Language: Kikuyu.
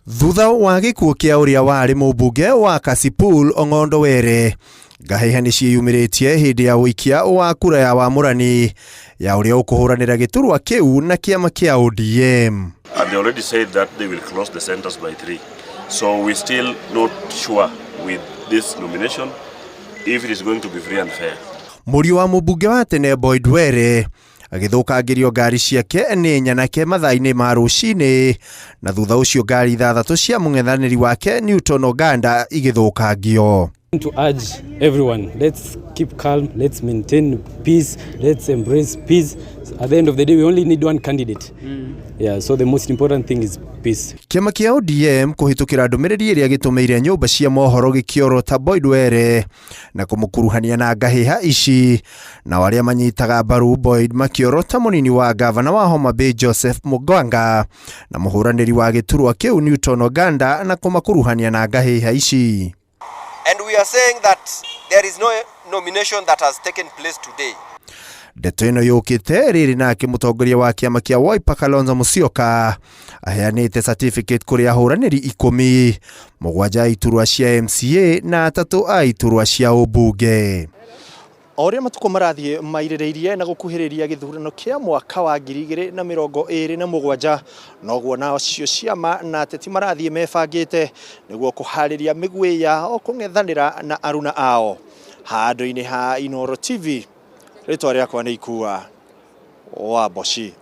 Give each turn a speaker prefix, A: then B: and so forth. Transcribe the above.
A: Thutha wa gĩkuũ kĩa ũrĩa warĩ mũmbunge wa Kasipul Ong'ondo Were, ngahĩha nĩ ciĩyumĩrĩtie hĩndĩ ya ũikia wa kura ya wamũrani ya ũrĩa ũkũhũranĩra gĩturwa kĩu na kĩama kĩa ODM.
B: And they already said that they will close the centers by 3. So we're still not sure with this nomination if it is going to be free and fair.
A: Mũriũ wa mũmbunge wa tene Boyd Were agĩthũkangĩrio ngari ciake nĩ nyanake mathaa-inĩ ma rũcinĩ, na thutha ũcio ngari ithathatũ cia mũng'ethanĩri wake Newton Oganda igĩthũkangio.
C: To urge everyone, let's keep calm, let's maintain peace, let's embrace peace. At the end of the day, we only need one candidate. Yeah, so the most important thing is peace.
A: Kĩama kĩa ODM kũhĩtũkĩra ndũmĩrĩri ĩrĩa gĩtũmĩire nyũmba cia mohoro gĩkĩorota Boyd Were na kũmũkuruhania na ngahĩha ici, nao arĩa manyitaga mbaru Boyd makĩorota mũnini wa gavana wa Homa Bay Joseph Mugwanga na mũhũranĩri wa gĩturwa kĩu Newton Oganda na kũmakuruhania na ngahĩha ici.
D: And we are saying that there is no nomination that has taken place today.
A: Ndeto ĩno yũkĩte rĩrĩ nake mũtongoria wa kĩama kĩa Wiper Kalonzo Musyoka aheanĩte certificate kũrĩ ahũranĩri 17 a iturwa cia MCA na 3 a iturwa cia ũmbunge. O ũrĩa matukũ marathiĩ mairĩrĩirie na gũkuhĩrĩria gĩthurano kĩa mwaka wa 2027, noguo nacio ciama na ateti marathiĩ mebangĩte nĩguo kũharĩria mĩguĩ yao kũng'ethanĩra na aruna ao. Handũ-inĩ ha Inooro TV, rĩtwa rĩakwa nĩ Ikua wa Mboci.